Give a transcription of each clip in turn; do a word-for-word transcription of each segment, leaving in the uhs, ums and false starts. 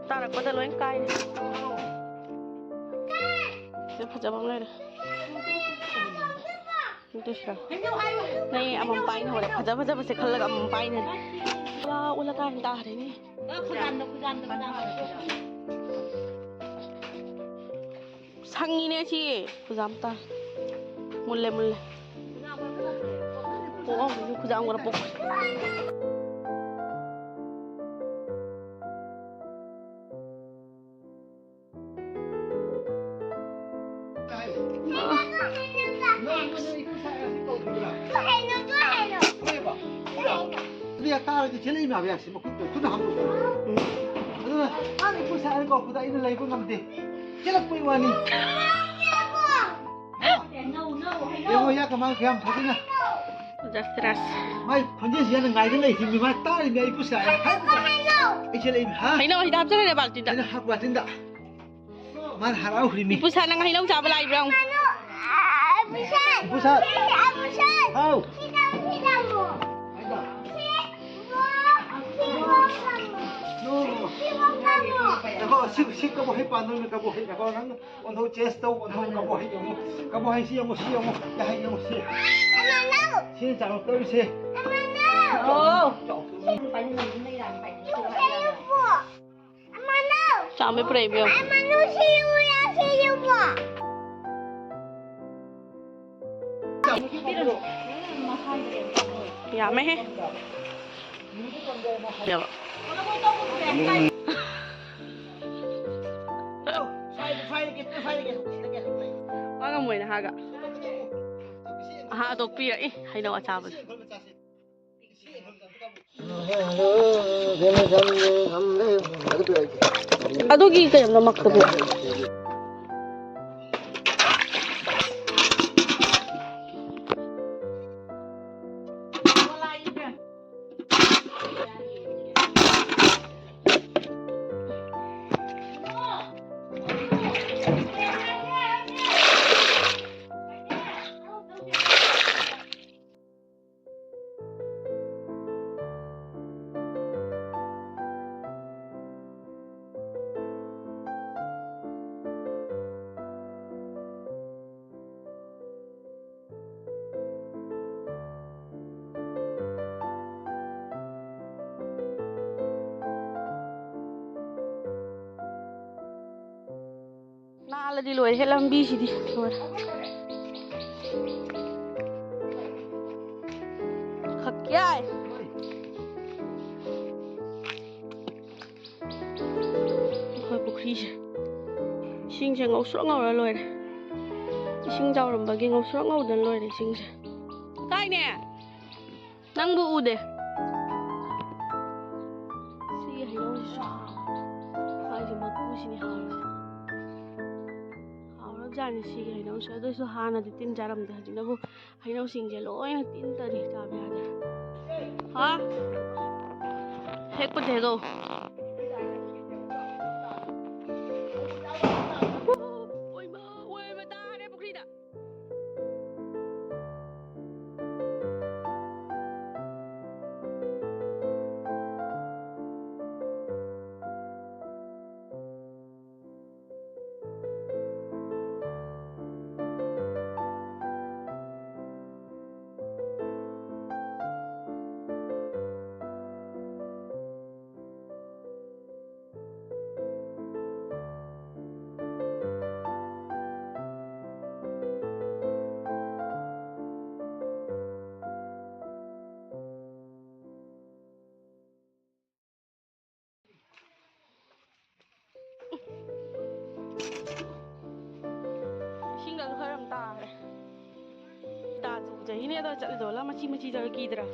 ꯇꯥꯔꯛꯄꯗ ꯂꯣꯏ ꯀꯥꯏꯔꯦ꯫ ꯁꯤꯗ ꯐꯖꯕ ꯑꯃ ꯂꯩꯔꯦ꯫ ꯑꯗꯨꯁꯤꯔꯣ? ꯅꯪ ꯑꯃꯃꯝ ꯄꯥꯏꯅ ꯍꯧꯔꯦ꯫ ꯐꯖ ꯐꯖꯕꯁꯦ ꯈꯜꯂꯒ ꯑꯃꯃꯝ ꯄꯥꯏꯅ꯫ ꯋꯥ, ꯎꯂꯀꯥꯟ ꯇꯥꯔꯦꯅꯦ꯫ ꯁꯪꯉꯤꯅꯦ ꯁꯤ꯫ ꯈꯨꯖꯥꯝ ꯇꯥ꯫ ꯃꯨꯜꯂꯦ, ꯃꯨꯜꯂꯦ꯫ ꯄꯣꯛꯑꯝꯒꯅꯤ, ꯈꯨꯖꯥꯝ ꯈꯔ ꯄꯣꯛ꯫ ꯑꯗꯨ ꯌꯥ ꯇꯥꯔꯗꯤ ꯆꯦꯜꯂꯛꯏ ꯃꯌꯥꯝ ꯌꯥꯁꯤ ꯃꯈꯨꯠꯇ ꯈꯨꯠꯅ ꯍꯥꯝꯗꯣꯛꯄ꯫ ꯎꯝ꯫ ꯑꯗꯨꯅ ꯃꯥꯅ ꯏꯄꯨ ꯁꯥꯏ ꯍꯥꯏꯅ ꯀꯧꯔꯛꯄꯗ ꯑꯩꯅ ꯂꯩꯕ ꯉꯝꯗꯦ꯫ ꯆꯦꯜꯂꯛꯄꯩ ꯋꯥꯅꯤ꯫ ꯌꯦꯡꯉꯣ, ꯌꯥ ꯀꯃꯥꯏ ꯀꯌꯥꯝ ꯐꯖꯅ꯫ ꯖꯁꯔꯥꯁ꯫ ꯃꯥꯏ ꯈꯣꯟꯖꯦꯜꯁꯤ ꯌꯥꯝꯅ ꯉꯥꯏꯗ ꯂꯩꯁꯤꯅꯤ꯫ ꯃꯥ ꯇꯥꯔꯤꯅꯦ ꯑꯩ ꯏꯄꯨ ꯁꯥꯏ ꯍꯥꯏꯕꯗ꯫ ꯑꯩ ꯆꯦꯜꯂꯛꯏ ꯃꯤ꯫ ꯍꯥ? ꯍꯩꯅꯧ ꯍꯤꯗꯥꯛ ꯍꯥꯞꯆꯜꯂꯦ ꯕꯥꯜꯇꯤꯟꯗ꯫ ꯑꯩꯅ ꯍꯥꯞꯄ ꯕꯥꯜꯇꯤꯟꯗ꯫ ꯃꯥꯅ ꯍꯔꯥꯎꯈ꯭ꯔꯤꯃꯤ꯫ ꯏꯄꯨ ꯁꯥ, ꯅꯪ ꯍꯩꯅꯧ ꯆꯥꯕ ꯂꯥꯛꯏꯕ꯭ꯔꯥ ꯌꯦꯡꯉꯨ꯫ ꯏꯄꯨ ꯁꯥ꯫ ꯍꯥꯎ꯫ ꯉꯥꯏꯈꯣ, ꯁꯤ, ꯁꯤ ꯀꯕꯣꯛ ꯍꯩ ꯄꯥꯟꯗꯣꯏꯅꯦ, ꯀꯕꯣꯛ ꯍꯩ꯫ ꯉꯥꯏꯈꯣ, ꯅꯪ ꯑꯣꯟꯊꯣꯛ, ꯆꯦꯟꯖ ꯇꯧ, ꯑꯣꯟꯊꯣꯛ, ꯀꯕꯣꯛ ꯍꯩ ꯌꯦꯡꯉꯨ꯫ ꯀꯕꯣꯛ ꯍꯩ ꯁꯤ ꯌꯦꯡꯉꯨ, ꯁꯤ ꯌꯦꯡꯉꯨ, ꯌꯥꯍꯩ ꯌꯦꯡꯉꯨ, ꯁꯤ꯫ ꯁꯤꯅ ꯆꯥꯎꯔꯛꯇꯧꯔꯤꯁꯦ꯫ ꯑꯣ꯫ ꯆꯥꯝꯃ ꯄꯨꯔꯛꯏꯕ ꯌꯦꯡꯉꯨ꯫ ꯌꯥꯝꯃꯦꯍꯦ꯫ ꯌꯥꯕ꯫ ꯋꯥ ꯉꯝꯃꯣꯏ ꯅꯍꯥꯒ꯫ ꯑꯍꯥ, ꯍꯥꯗꯣꯛꯄꯤꯔꯛꯏ ꯍꯩꯅꯧ ꯑꯆꯥꯕꯗꯣ꯫ ꯑꯗꯨꯒꯤ ꯀꯩꯅꯣ ꯃꯛꯇꯕꯨ꯫ ꯆꯠꯂꯗꯤ ꯂꯣꯏꯔꯦꯍꯦ, ꯂꯝꯕꯤꯁꯤꯗꯤ ꯂꯣꯏꯔꯦ꯫ ꯈꯛ ꯌꯥꯏ꯫ ꯑꯩꯈꯣꯏ ꯄꯨꯈ꯭ꯔꯤꯁꯦ ꯏꯁꯤꯡꯁꯦ ꯉꯧꯁ꯭ꯔꯣꯛ ꯉꯧꯔ ꯂꯣꯏꯔꯦ꯫ ꯏꯁꯤꯡ ꯆꯥꯎꯔꯝꯕꯒꯤ ꯉꯧꯁ꯭ꯔꯣꯛ ꯉꯧꯗꯅ ꯂꯣꯏꯔꯦ ꯏꯁꯤꯡꯁꯦ꯫ ꯀꯥꯏꯅꯦ? ꯅꯪꯕꯨ ꯎꯗꯦ꯫ ꯁꯤꯒꯤ ꯍꯩꯅꯧꯁꯤꯁꯨ ꯍꯥꯎꯋꯦ꯫ ꯃꯥꯒꯤ ꯃꯀꯨꯁꯤꯅꯤ ꯍꯥꯎꯔꯤꯁꯦ꯫ ꯍꯥꯎꯔꯕꯖꯥꯠꯅꯤ ꯁꯤꯒꯤ ꯍꯩꯅꯧꯁꯦ꯫ ꯑꯗꯨꯁꯨ ꯍꯥꯟꯅꯗꯤ ꯇꯤꯟ ꯆꯥꯔꯝꯗꯦ꯫ ꯍꯧꯖꯤꯛꯅꯕꯨ ꯍꯩꯅꯧꯁꯤꯡꯁꯦ ꯂꯣꯏꯅ ꯇꯤꯟ ꯇꯥꯔꯤ, ꯆꯥꯕ ꯌꯥꯗꯦ꯫ ꯍꯥ? ꯍꯦꯛꯄꯗꯤ ꯍꯦꯛꯑꯣ꯫ ꯑꯣꯏꯃꯥ, ꯑꯣꯏꯃꯥ, ꯇꯥꯔꯦ ꯄꯨꯈ꯭ꯔꯤꯗ꯫ ꯏꯁꯤꯡꯒꯁꯨ ꯈꯔ ꯑꯃ ꯇꯥꯈ꯭ꯔꯦ꯫ ꯇꯥꯁꯨ ꯎꯖꯩꯅꯦ ꯑꯗꯣ ꯆꯠꯂꯤꯗꯣ ꯂꯥ ꯃꯆꯤ ꯃꯆꯤ ꯆꯠꯂ ꯀꯤꯗ꯭ꯔꯥ?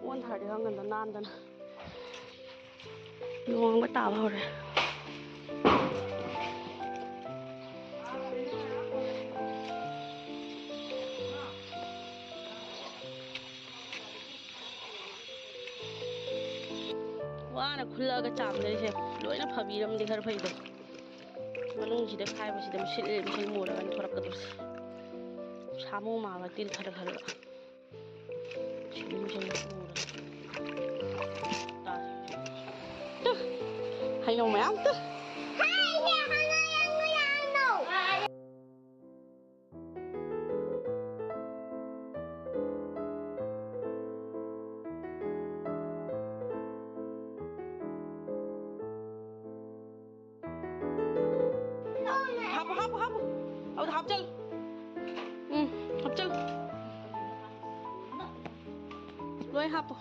ꯑꯣꯟ ꯊꯥꯔꯗꯤ ꯈꯪꯒꯟꯗ ꯅꯥꯟꯗꯅ꯫ ꯅꯣꯡ ꯑꯃꯨꯛ ꯇꯥꯕ ꯍꯧꯔꯦ꯫ ꯋꯥꯅ ꯈꯨꯜꯂꯛꯑꯒ ꯆꯥꯝꯗꯣꯏꯁꯦ ꯂꯣꯏꯅ ꯐꯕꯤꯔꯝꯗꯤ ꯈꯔ ꯐꯩꯗꯣ꯫ ꯃꯅꯨꯡꯁꯤꯗ ꯈꯥꯏꯕꯁꯤꯗ ꯃꯨꯁꯤꯠ ꯃꯨꯁꯤꯠ ꯃꯨꯔꯒ ꯊꯣꯔꯛꯀꯗꯧꯁꯦ꯫ ꯁꯥꯃꯨ ꯃꯥꯜꯂ ꯇꯤꯟ ꯈꯔ ꯈꯔ꯫ ꯃꯨꯁꯤꯠ ꯃꯨꯁꯤꯠ ꯃꯨꯔꯒ꯫ ꯇꯥ꯫ ꯇꯨ꯫ ꯍꯩꯅꯧ ꯃꯌꯥꯝ ꯇꯨ꯫ ꯍꯥꯞꯄꯨ, ꯍꯥꯞꯆꯜ꯫ ꯎꯝ, ꯍꯥꯞꯆꯜ꯫ ꯂꯣꯏ ꯍꯥꯞꯄꯣ꯫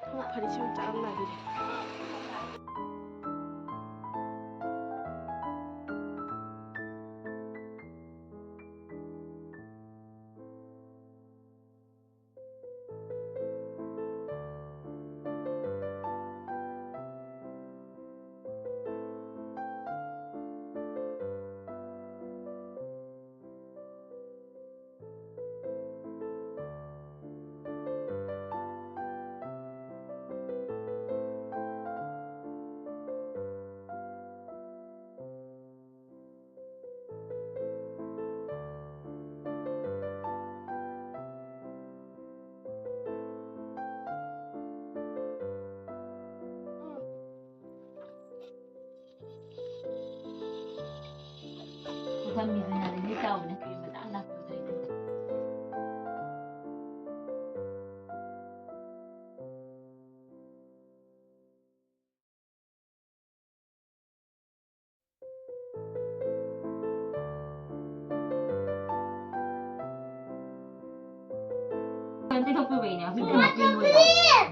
ꯊꯕꯛ ꯐꯔꯤꯁꯤ ꯌꯥꯝ ꯆꯥꯔꯝꯗꯥꯏꯒꯤꯗꯤ꯫ ꯄꯨꯈꯝꯒꯤꯗꯨꯅ ꯑꯗꯩꯗꯤ ꯆꯥꯎꯕꯅꯦ, ꯀ꯭ꯔꯤꯝ ꯃꯆꯥ ꯑꯃ ꯂꯥꯛꯄꯗꯨꯗꯩꯗꯤ꯫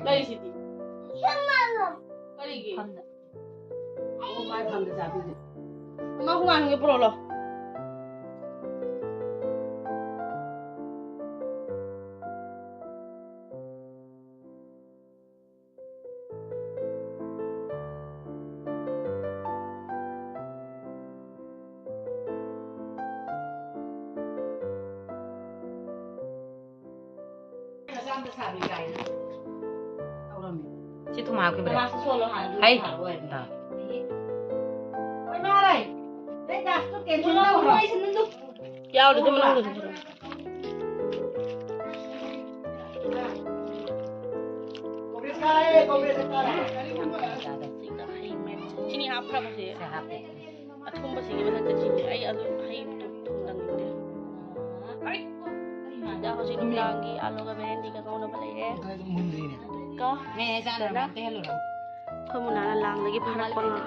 ꯂꯩꯔꯤꯁꯤꯗꯤ꯫ ꯀꯔꯤꯒꯤ? ꯐꯝꯗ꯫ ꯑꯣ, ꯃꯥꯏ ꯐꯝꯗ ꯆꯥꯕꯤꯗꯦ꯫ ꯑꯃ ꯍꯨꯃꯥꯡꯒꯤ ꯄꯨꯔꯛꯂꯣ꯫ ꯁꯤ ꯊꯨꯝ ꯍꯥꯞꯈꯤꯕ꯭ꯔꯥ? ꯍꯩ꯫ ꯑꯥ꯫ ꯌꯥꯎꯔꯤꯗꯨ ꯃꯅꯨꯡꯗ꯫ ꯆꯤꯅꯤ ꯍꯥꯞꯈ꯭ꯔꯕꯁꯦ? ꯁꯦ ꯍꯥꯞꯄꯦ꯫ ꯑꯊꯨꯝꯕꯁꯤꯒꯤ ꯃꯊꯛꯇ ꯆꯤꯅꯤ꯫ ꯑꯩ ꯑꯗꯨ ꯍꯩ ꯊꯨꯝ ꯊꯨꯝꯗꯪꯅꯤꯡꯗꯦ꯫ ꯑꯗ ꯍꯧꯖꯤꯛ ꯅꯨꯡꯗꯥꯡꯒꯤ ꯑꯂꯨꯒ ꯕꯦꯂꯦꯟꯗ꯭ꯔꯤꯒ ꯉꯧꯅꯕ ꯂꯩꯔꯦ꯫ ꯀꯣ꯫ ꯅꯦ, ꯅꯦ, ꯆꯥꯅꯕ ꯑꯝꯇ ꯍꯦꯜꯂꯨꯔꯣ꯫ ꯑꯩꯈꯣꯏ ꯃꯨꯅꯥꯅ ꯂꯥꯡꯗꯒꯤ ꯐꯥꯔꯛꯄ ꯉꯥ꯫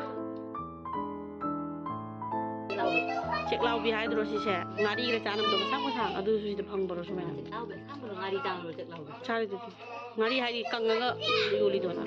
ꯆꯦꯛꯂꯥꯎꯕꯤ ꯍꯥꯏꯗ꯭ꯔꯣ ꯁꯤꯁꯦ? ꯉꯥꯔꯤꯒ ꯆꯥꯅꯕꯗꯣ ꯃꯁꯥꯡ ꯃꯁꯥꯡ ꯑꯗꯨꯁꯨ ꯁꯤꯗ ꯐꯪꯕ꯭ꯔꯣ ꯁꯨꯃꯥꯏꯅ? ꯆꯦꯛꯂꯥꯎꯕ ꯑꯁꯥꯡꯕꯗꯣ ꯉꯥꯔꯤ ꯆꯥꯅꯕ ꯆꯦꯛꯂꯥꯎꯕ꯫ ꯆꯥꯔꯤꯗꯨꯗꯤ ꯉꯥꯔꯤ ꯍꯥꯏꯗꯤ ꯀꯪꯉꯒ ꯌꯣꯜꯂꯤꯗꯣꯅ꯫